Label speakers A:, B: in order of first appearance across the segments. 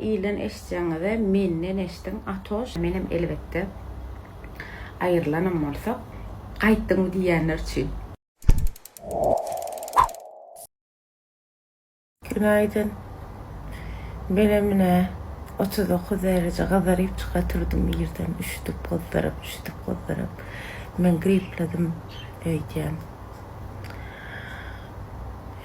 A: Ilden eşitjegiňize menden eşdiň Atoş. Menem elbetde aýrylanam bolsak gaýtdyňmy diýýänler üçin.
B: Günaýdyn. Menem ine 39 dereje gyzaryp çyka turdum irden üşüdip gyzdyryp üşüdip gyzdyryp. Men gripledim öýdýän.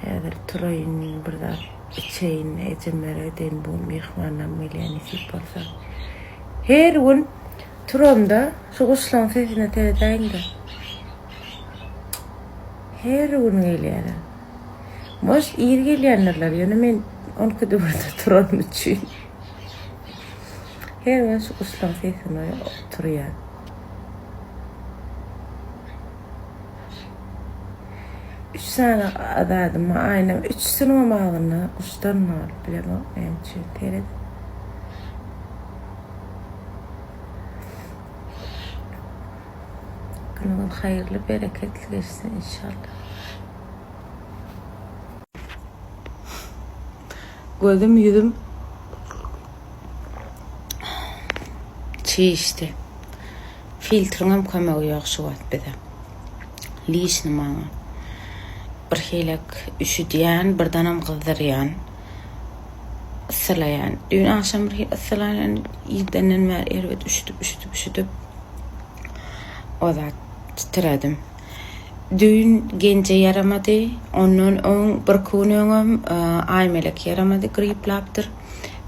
B: Häzir turaýyn bir zat içeýin ejemlere gideýin bu gün myhmanlam gelýär nesip bolsa. Her gün turamda şu guşlaň sesine seredäýiňdä. Her gün gelýärler. Может ir gelýändirler ýöne men onki döwürde turanym üçin. Her gün şu guşlaň sesine turýan. Üç sany zadym bar aýnam üçüsiniňem agzynda guşdan bar bilemok näme üçin seret. Günüňiz haýyrly bereketli geçsin inşallah.
A: Gözüm ýüzüm çişdi. Filtriňem kömegi ýok şu wagt bize. Lişni maňa. Bir hilek üşüdýän, birdenem gyzdyrýan. Yssylaýan. Düýn agşam bir hili yssylan, irdenden bäri erbet üşüdüp, üşüdüp, üşüdüp o zat titredim. Düýn Genje ýaramady. Ondan öň birki gün öňem Aýmelek ýaramady, griplapdyr.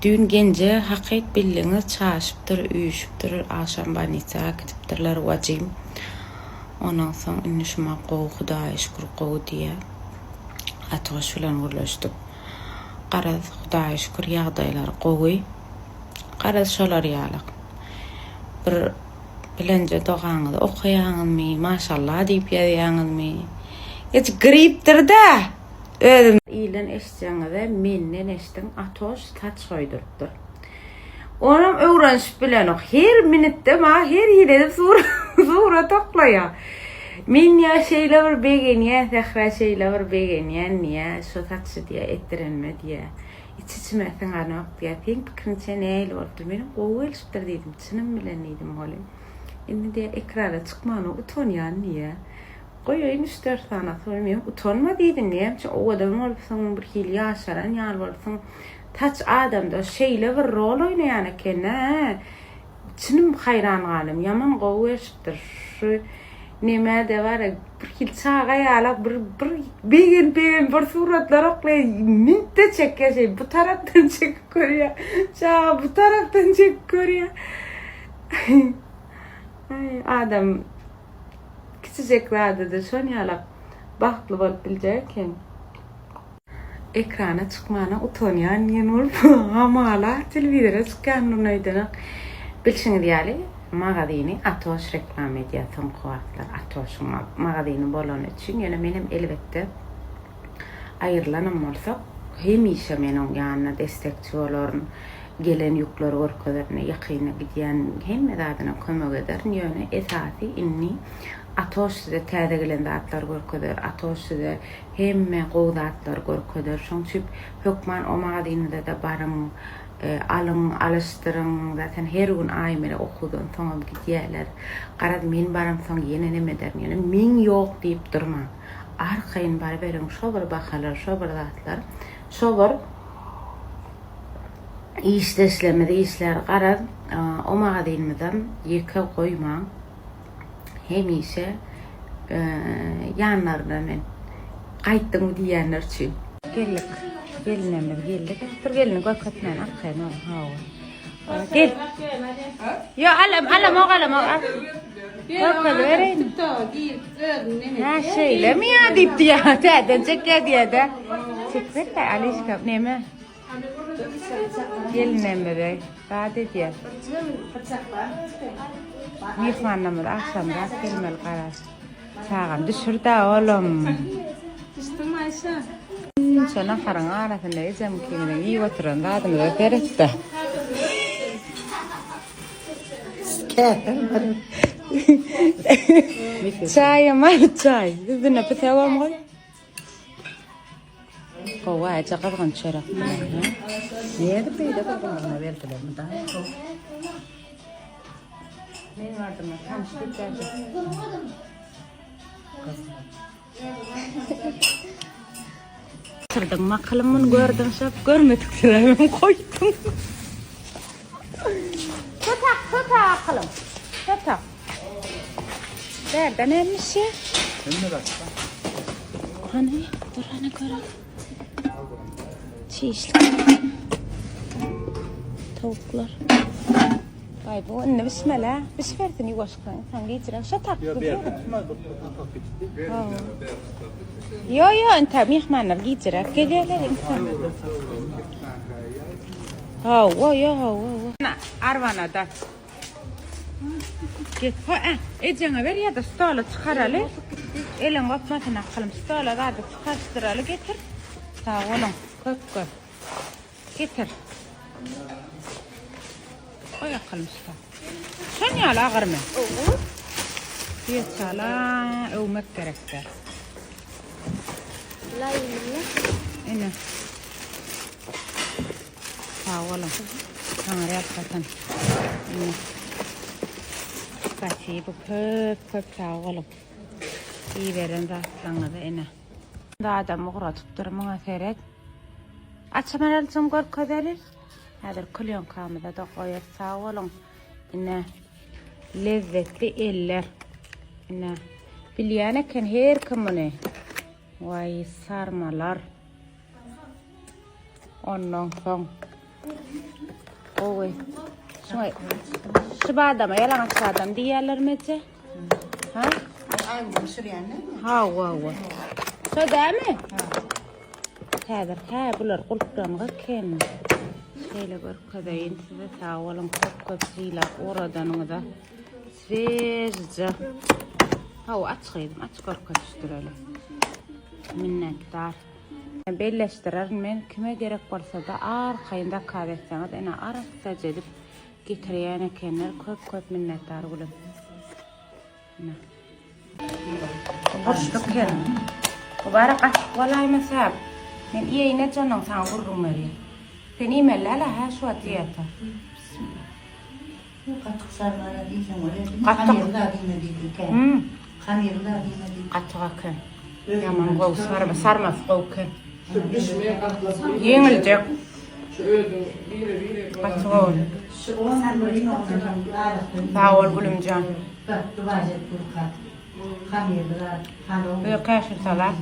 A: Düýn Genje hakyt bildiňiz çaşypdyr, üýşüpdir, agşam bolnisa äkidipdirler wajym. Ondan soň indi şuma gowy Hudaýa şükür gowy diýýär. Atoş bilen gürleşdik. Garaz Hudaýa şükür ýagdaýlary gowy. Garaz şolar ýaly. Bir bilenje dogaňyzy okaýaňyzmy, maşallah diýip ýazýaňyzmy? Geç gripdir-dä! Özüm. Ilden eşitjegiňize menden eşdiň Atoş saç goýdurypdyr. Onam öwrenişip bilenok. Her minutda maňa her hili edip surat oklaýar. Men ýa şeýle bir begenýän Sähra şeýle bir begenýän diýýä, şo saçy diýýä etdirenime diýýä. Iç-içime siňenok diýýär. Seň pikiriňçe nähili bolupdyr? Menem gowy gelşipdir diýdim. Çynym bilen diýdim welin. Indi diýýär, ekrana çykmana utanýan diýýär. Goýaýyn üç-dört sany asyl. Men utanma diýdim. Näme üçin owadan bolupsyň, birhili ýaşaran ýaly bolupsyň. Saç adamda şeýle bir rol oýnaýan eken-ä. Çynym haýran galdym. Ýaman gowy gelşipdir. Şu nemede bar-a, bir hili çaga ýalak bir bir begenip begenip bir suratlar oklaýar. Mintde çekýär şeý bu tarapdan çekip görýär. Çaga bu tarapdan çekip görýär. Aý adam kiçijek zada-da şon ýalak bagtly bolup biljek eken. Ekrana çykmana utanýan diýen bolup hamala telewizora çykýandygyny öýdenok. Bilşiňiz ýaly magazyny Atoş reklama edýär soňky wagtlar Atoşyň magazyny bolany üçin ýöne menem elbetde aýrylanam bolsak hemişe men oň ýanynda destekçi bolaryn gelen ýükleri görkezerin ýakynda gidýän hemme zadyna kömek ederin ýöne esasy indi Atoş size täze gelen zatlary görkezer Atoş size Hemme gowy zatlary görkezer. Şoň üçin hökman o magazynyza-da baryň, alyň, alyşdyryň. Zaten her gün Aýmele okuwdan soňam gidýärler. Garaz, men baramsoň ýene neme ederin. Ýöne men ýok diýip durmaň. Arkaýyn baryberiň, şo bir bahalar, şo bir zatlar, şo bir işdeşlerimiz işlär. Garaz, o magazynymyzam ýeke goýmaň. Hemişe ýanlarynda men. Gaýtdyňmy diýýänler üçin. Geldik. Gelinemiz geldi. Dur gelini görkezmän arkaýyn ol. Hawa. Gel. Ýo alam alamok alamok. Al. Görkezibereýin. Ha şeýlemi ýa diýip diýýär. Täzeden çekýär diýýär-de. Çekber-de Alişka neme? Gelinemize zat edýär. Myhmanlarymyz agşamrak gelmeli garaz. Çagam düşür-dä oglum.
C: Düşdüm Aýşa.
A: Şunça naharyň arasynda ejem ikimiziň iýip oturan zadymyza seret-de. Çaýam al, çaý. Üstüne pisegem goý. Gowy aýja gyzgyn çörek bilen.
D: Nädip beýle gyzgynlygyna berdiler mydam?
A: Men bardym, tanyşdyk geldi. Oturdyň makylym muny gördüň şop görmedik siräbem koýduň. Tutak tutak akylym. Tutak. Bärde nämiş ya? Hany dur hany görelim. Çişlik. Tavuklar. Vay bu indi bişmeli ha. Bişibersin ýuwaşka. Sen gijirek şo tak. Yo yo ente myhmanlar gijirek gelýärler insan. Hawa yo hawa. Arwanada. Get ho eh ejeňe ber ýa-da stola çykaraly. Eliň gopmasyn akylym. Stola zady çykaryşdyraly getir. Sag boluň. Köp köp. Getir. Goý akylym şuta. Şon ýaly agyrmy? Düýe çala öwmek gerekdir. Ine. Sag boluň. Saňa ýalkasyn. Ine. Spasibo köp köp sag boluň. Iberen zatlaryňyza ine. Adam ugradypdyr muňa seret. Açaman aljam görkezeli. Häzir klýonkamyza-da goýarys. Sag boluň. Ine. Lezzetli eller. Ine. Bilýän eken her kim muny. Waý, sarmalar. Ondan soň gowy. Şuňa şu badama ýalaňaç badam diýýärler meje. Ha?
D: Aýwny bişirýän dälmi?
A: Hawa, hawa. Şo dälmi? Häzir hä bular gulplangy eken. Şeýle görkezeýin size sag boluň köp köp sylap ugradanyňyza. Svežja. Hawa aç gyzym aç görkezişdireli. Minnetdar. Belleşdirerin men kime gerek bolsada arkaýyn zakaz etseňiz ene arassaja edip getirýän ekenler köp köp minnetdar gülüm. Ine. Gurçluk hem. Bu bara gatyk bolaýmasa. Men iýeýin eje ondan saňa gürrüň berýän. Sen iýmeli däl-ä hä şu wagt diýeta.
D: Gatyk sarmana diýseň bolýar.
A: Gatyk.
D: Hamyry zat iýme diýdi.
A: Hmm.
D: Hamyry zat iýme diýdi.
A: Gatyk eken. Ýaman gowy sarma, sarmasy gowy eken. Ýeňiljek. Gaty gowy. Sag bol gülümjan. Bu käşir salat.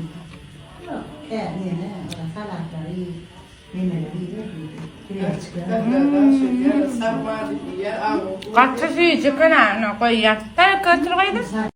A: Gaty süýji eken ha, goýýan. Taýak götür gyzym.